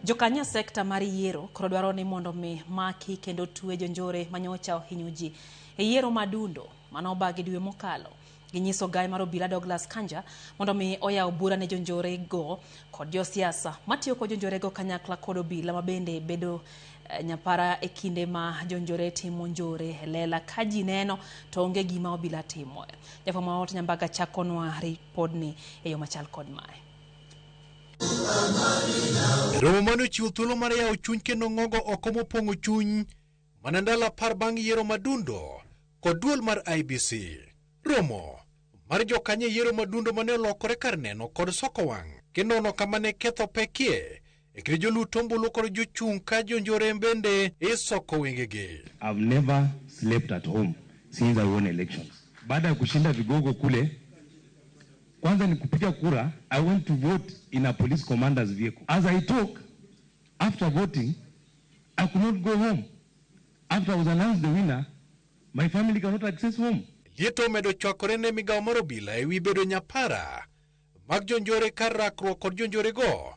Jokanyo e sekta mar yiero koro dwaro ni mondo mi maki kendo twe jonjore manyocha ohinyo ji e yiero ma Dundo mane obagi dwe mokalo. Ginyiso gai mar obila Douglas Kanja mondo mi oyaw bura ne jonjore go kod josiasa matiyo kod jonjore go kanyakla kod obila mabende bedo nyapara e kinde ma jonjore timo njore e lela ka ji neno to onge gima obila timo. Jafwambo ma Walter Nyambaga chakonwa ripodni e yo machal kod mae. Romo mane ochiwo thuolo mar yawo chuny kendo ng'ogo oko mopong'o chuny mana ndalo 10 bang' yiero madundo kod duol mar IEBC. Romo mar jokanyo e yiero madundo mane olokore kar neno kod soko wang' kendo nono kama ne ketho pekie e kind jolut ombulu kod jochung' ka jonjore bende isoko wengegi. I've never slept at home since I won elections. Baada ya kushinda vigogo kule, kwanza ni kupiga kura, I went to vote in a police commander's vehicle. As I talk, after voting, I could not go home. After I was announced the winner, my family cannot access home. Lieto omedo chwakore ne migawo mar obila ewi bedo nyapara mag jonjore kar rakruok kod jonjore go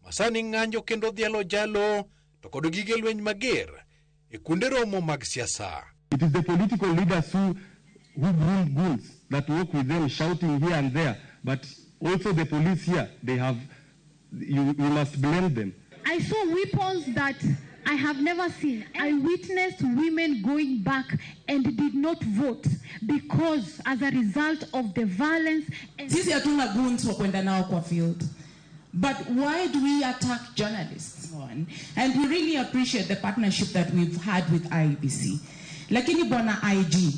masani ng'anjo kendo dhialo jalo to kod gige lweny mager e kuonde romo mag siasa. It is the political leaders who groom goons that work with them shouting here and there, but also the police here, you must blame them. I saw weapons that I have never seen. I witnessed women going back and did not vote because as a result of the violence. And Sisi hatuna goons wa kwenda nao kwa field. But why do we attack journalists? And we really appreciate the partnership that we've had with IEBC. Lakini Bwana IG,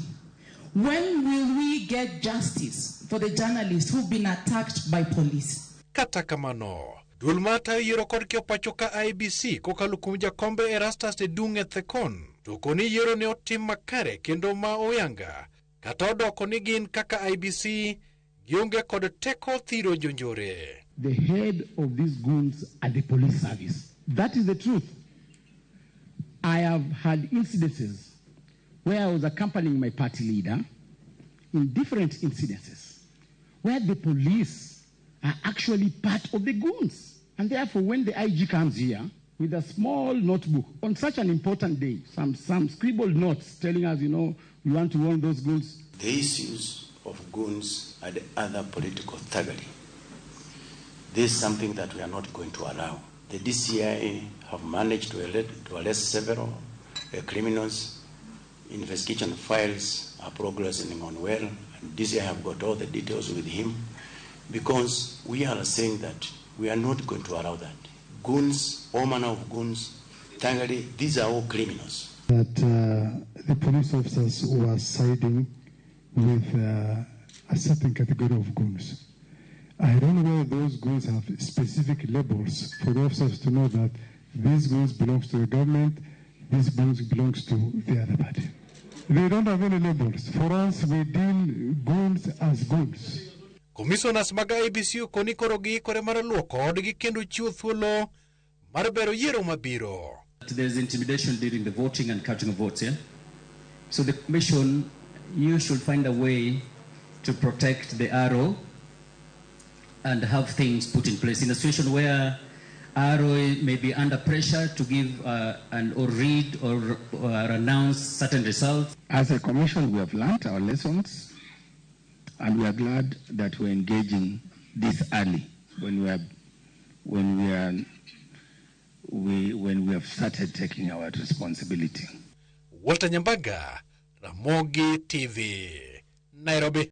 when will we get justice for the journalists who've been attacked by police? Kata kamano, duol matayo yiero kod kiewo pacho ka IEBC kokalo kuom jakombe Erastus Edung' Ethekon to koni yiero ne otim makare kendo ma oyanga kata odoko ni gin kaka IEBC gionge kod teko thiro jonjore. The head of these goons are the police service. That is the truth. I have had incidences where I was accompanying my party leader in different incidences where the police are actually part of the goons. And therefore, when the IG comes here with a small notebook on such an important day, some scribbled notes telling us, we want to warn those goons. The issues of goons and other political thuggery, this is something that we are not going to allow. The DCI have managed to arrest several criminals. Investigation files are progressing on well, and DCI have got all the details with him, because we are saying that we are not going to allow that. Goons, all manner of goons, thuggery, these are all criminals. That the police officers were siding with a certain category of goons. I don't know whether those goons have specific labels for the officers to know that these goons belongs to the government, these goons belongs to the other party. They don't have any labels. For us, we deal goons as goons. Commissioners mag IEBC okoni koro giikore mar luoko odgi kendo chiwo thuolo mar bero yiero mabiro. There is intimidation during the voting and counting of votes, yeah? So the commission, you should find a way to protect the RO and have things put in place. In a situation where RO may be under pressure to give and or read or announce certain results. As a commission, we have learned our lessons, and we are glad that we're engaging this early when we have started taking our responsibility. Walter Nyambaga, Ramogi TV, Nairobi.